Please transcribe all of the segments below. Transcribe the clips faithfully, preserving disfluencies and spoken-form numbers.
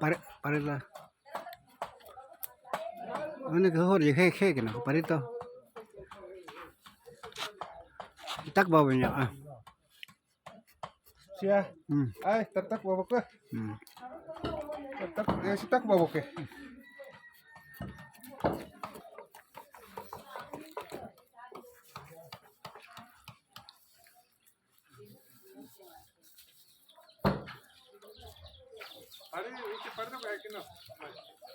Pare, pare la. Ini ke hor je khe khe kena pare to. Tak bawa nya ah. Sia. Hmm. Ai, tak tak bawa ke. Hmm. Tak ya si tak bawa ke.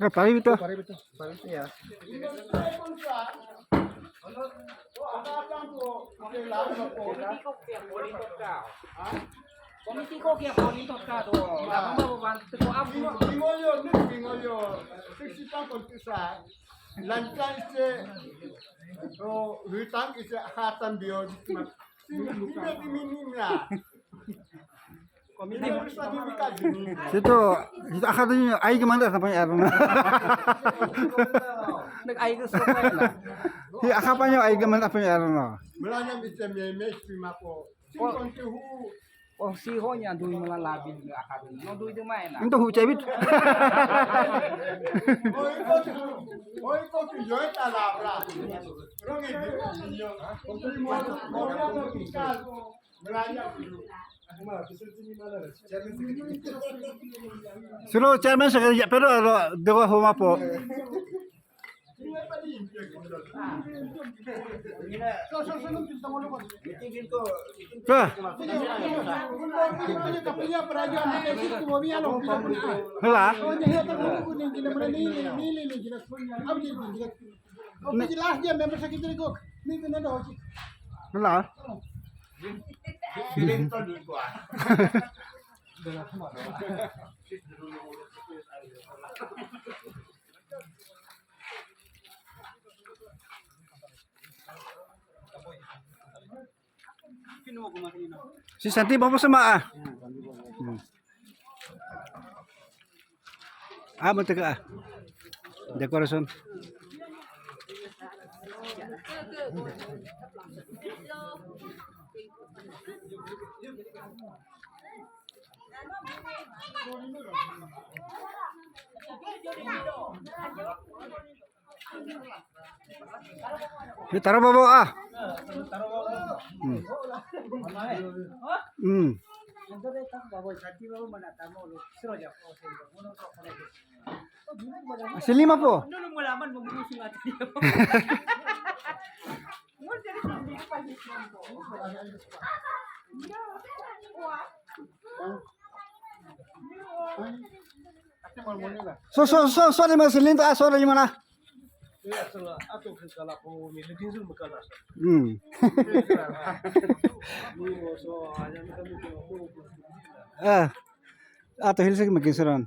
Pare bito. Pare bito. Pare bito ya. Komiti ko kia polito ka to. Lama mo ban ko abu. Bingolyo ni bingolyo. Sisi pa ko tisa. Lantan se. O hutang ise hatan bio. Sini ni ni ni ya. Situ, situ akha tu ai ke mana sampai air na. Nak ai ke sampai na. Hi akha pa nyo ai ke mana sampai air na. Melanya bisa meme sima ko. Sing kon tu hu. Oh si ho nya dui mala labi na akha tu. No dui tu mai na. Ento hu chabit. Oi ko tu. Oi ko tu yo ta la bra. Rong e yo. Ko tu mo ko mo ko. Sino chairman secretary ya pero lo dego homa po. Ka. Hala. Hala. Si Santi bawa sama ah. Hmm. Ah, betul ah. Decoration. Ini taro bawa ah. Hmm. Hmm. Sili ma po. So so so so lima silin ta so lima na. Hmm. Ah, ato hilsa ki makin suran.